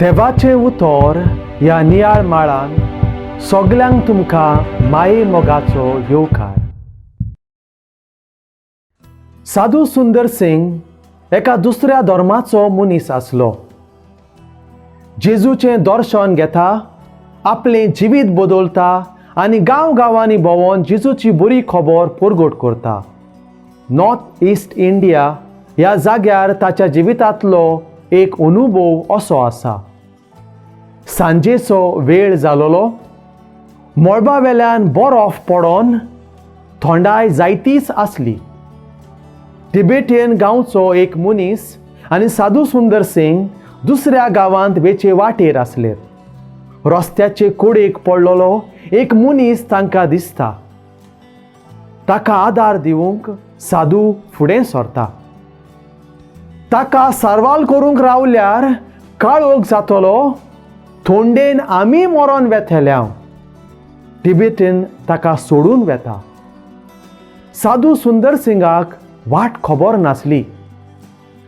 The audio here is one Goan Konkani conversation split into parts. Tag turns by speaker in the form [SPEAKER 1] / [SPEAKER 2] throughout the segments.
[SPEAKER 1] देवाचें उतर ह्या नियाळ माळान सगल्यांक तुमकां माये मोगाचो येवकार. साधू सुंदर सिंग एका दुसऱ्या धर्माचो मनीस आसलो. जेजूचें दर्शन घेता, आपलें जिवीत बदलता आनी गांव गांवांनी भोंवोन जेजूची बरी खबर परगट करता. नॉर्थ ईस्ट इंडिया ह्या जाग्यार ताच्या जिवितांतलो एक अनुभव असो आसा. सांजेचो वेळ जालोलो. मळबा वेल्यान बरफ पडोन थंडाय जायतीच आसली. टिबेटियन गांवचो एक मनीस आनी साधू सुंदर सिंग दुसऱ्या गांवांत वेचे वाटेर आसले. रस्त्याचे कोडेक पडलेलो एक मनीस तांकां दिसता. ताका आदार दिवंक साधू फुडें सरता. ताका सारवाल करूंक रावल्यार काळोख जातलो, थोंडेन आमी मरोन वेतल्या. टिबेटीन ताका सोडून वेता. साधू सुंदर सिंगाक वाट खबर नासली.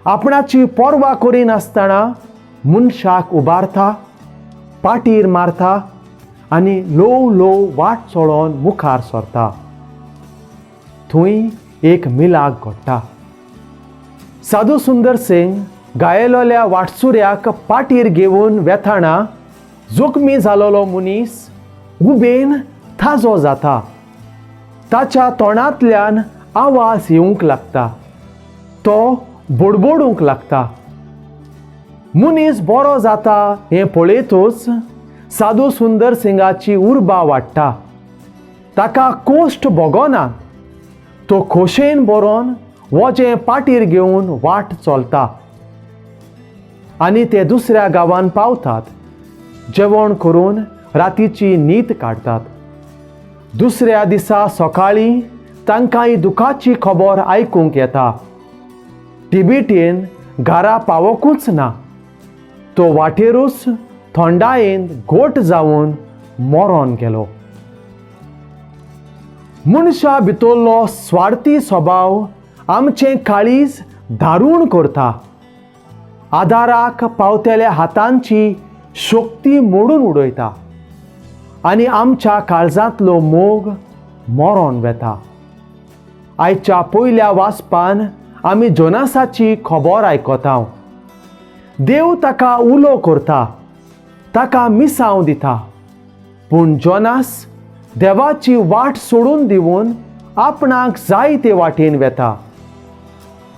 [SPEAKER 1] आपणाची पर्वा करिनासतना मनशाक उबारता, पाटीर मारता आनी ल्हव ल्हव वाट चलोवन मुखार सरता. थंय एक मिलाग घडटा. साधू सुंदर सिंग गायलोल्या वाटसुऱ्याक पाटीर घेवन वेताना जखमी जालोलो मनीस उबेन ताजो जाता. ताच्या तोंडांतल्यान आवाज येवंक लागता. तो बडबडूंक लागता. मनीस बरो जाता हें पळयतूच साधू सुंदर सिंगाची उर्बा वाडटा. ताका कोश्ट भोगना. तो खोशेन बरोवन वजें पाटीर घेवन वाट चलता आनी ते दुसऱ्या गांवान पावतात. जेवण करून रातीची न्हीद काडटात. दुसऱ्या दिसा सकाळीं तांकां ही दुखाची खबर आयकूंक येता. टिबिटेन घरा पावोकूच ना. तो वाटेरूच थंडायेन घोट जावन मरोन गेलो. मनशा भितरलो स्वार्थी स्वभाव आमचें काळीज दारूण करता. आदाराक पावतेल्या हातांची शक्ती मोडून उडयता आनी आमच्या काळजांतलो मोग मरोन वेता. आयच्या पयल्या वाचपान आमी जोनासाची खबर आयकता. देव ताका उलो करता, ताका मिसांव दिता, पूण जोनास देवाची वाट सोडून दिवन आपणाक जाय ते वाटेन वेता.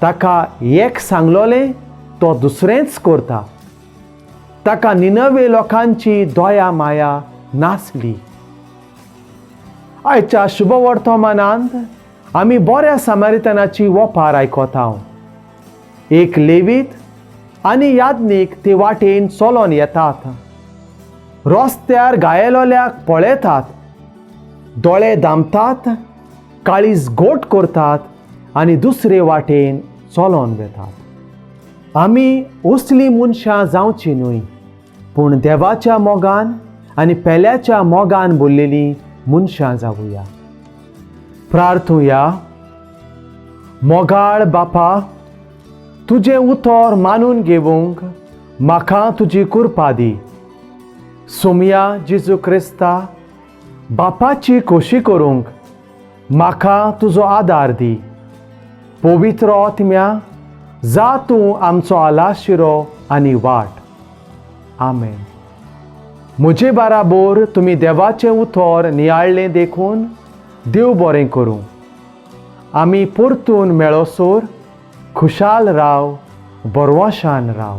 [SPEAKER 1] ताका एक सांगलोलें तो दुसरेंच करता. ताका निनवे लोकांची दया माया नासली. आयच्या शुभवर्तमानांत आमी बऱ्या सामारितनाची वपार आयकता. एक लेवीत आनी याज्ञीक ते वाटेन चलोन येतात. रस्त्यार गायलोल्याक पळयतात, दोळे दामतात, काळीज गोट करतात आनी दुसरे वाटेन चलोन वेतात. आमी असलीं मनशां जावची न्हय, पूण देवाच्या मोगान आनी पेल्याच्या मोगान भरलेलीं मनशां जावया. प्रार्थुया. मोगाळ बापा, तुजें उतर मानून घेवंक म्हाका तुजी कृपा दी. सोमया जेजू क्रिस्ता, बापाची खोशी करूंक म्हाका तुजो आदार दी. पवित्र आत्म्या, जा तूं आमचो आलाशिरो आनी वाट. आमेन. म्हजे बाराबोर तुमी देवाचें उतर नियाळ्ळें देखून देव बरें करूं. आमी परतून मेळोसर खुशाल राव, बरवशान राव.